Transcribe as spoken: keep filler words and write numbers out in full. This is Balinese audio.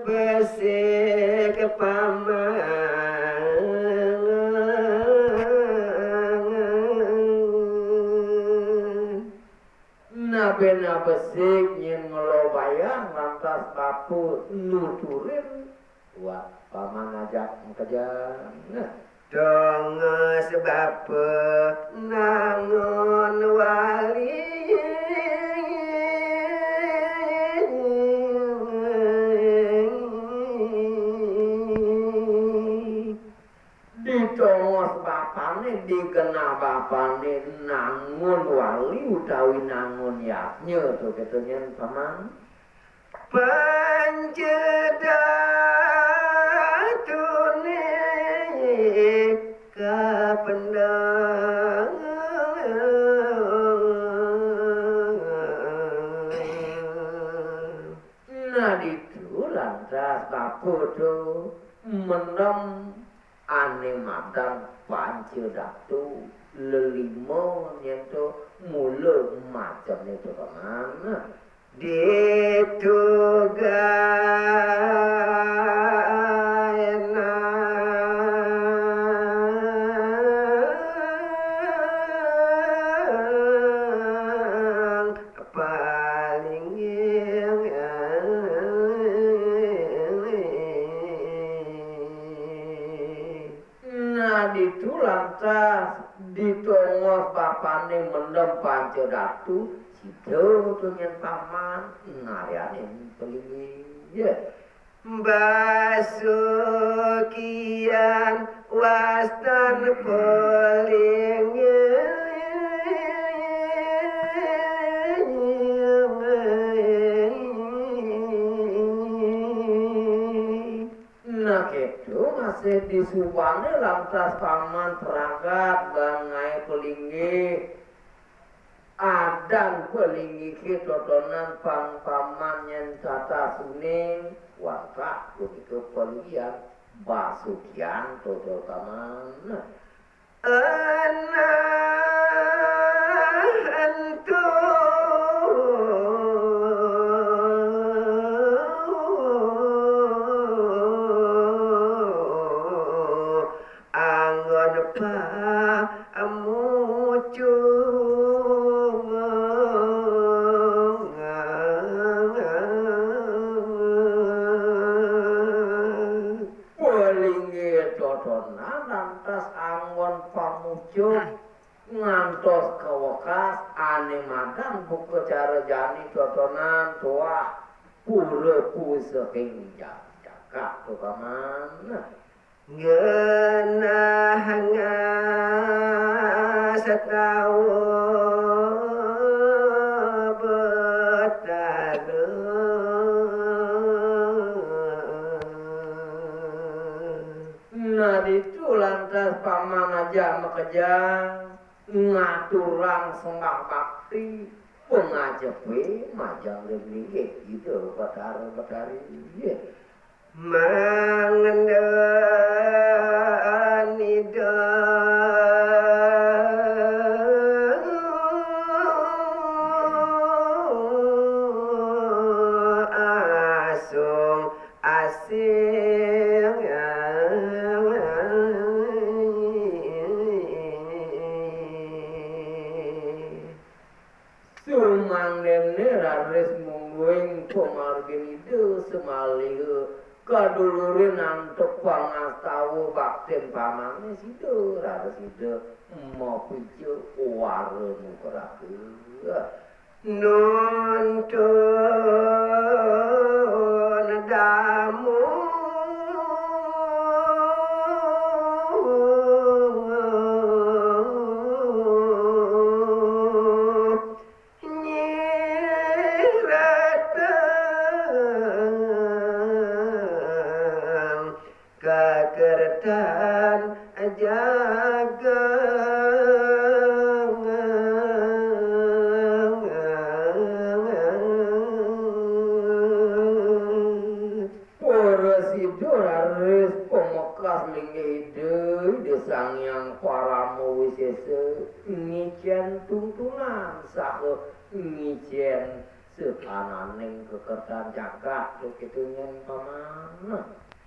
Besik paman. Nabéna besik nyén ngelobayang lantas bapa nuturin. Wah, paman ajak makejang. Tongos bapa nangun wali. Ditongos bapané, digenah bapané nangun wali utawi nangun yadnya to kéto nyén paman. Panca datuné kapendem. Nah, ditu lantas bapa to mendem ané madan panca datu lelima nyén to mula macemné to paman. Ditu gaéna palinggih. Nah, ditu lantas ditongos bapané mendem panca datu, sida to nyén paman ngaryanin palinggih. Basukian wastan palinggih. Nah, kéto masih disubané lantas paman pragat ban ngaé palinggih. Adan palinggihé totonan pang paman nyén tatas uning, wantah punika palinggihan basukian to paman. Nah, ento anggon pamucung. Palinggih totonan lantas anggon pamucung ngantos kawekas ané madan buka cara jani totonan tuah pura pusaking ja-, jagat to paman. Ngenah ngastawa Betara. Nah, ditu lantas paman ajak makejang ngaturang sembah bakti pangajepé majeng ring linggih Ida Betara Betari. Mangda Ida asung asih. Sumangdané raris mungguing pamargin Ida samaliha kadulurin antuk pangastawa baktin pamané sida raris sida mapija wara nugraha. Nuntun damu nyiratang kakertan jagat. Prasida raris pamekas linggih Ida, Ida Sang Hyang Parama Wisésa, ngicén tuntunan saha ngicén satananing kakertan jagat, kéto nyén paman.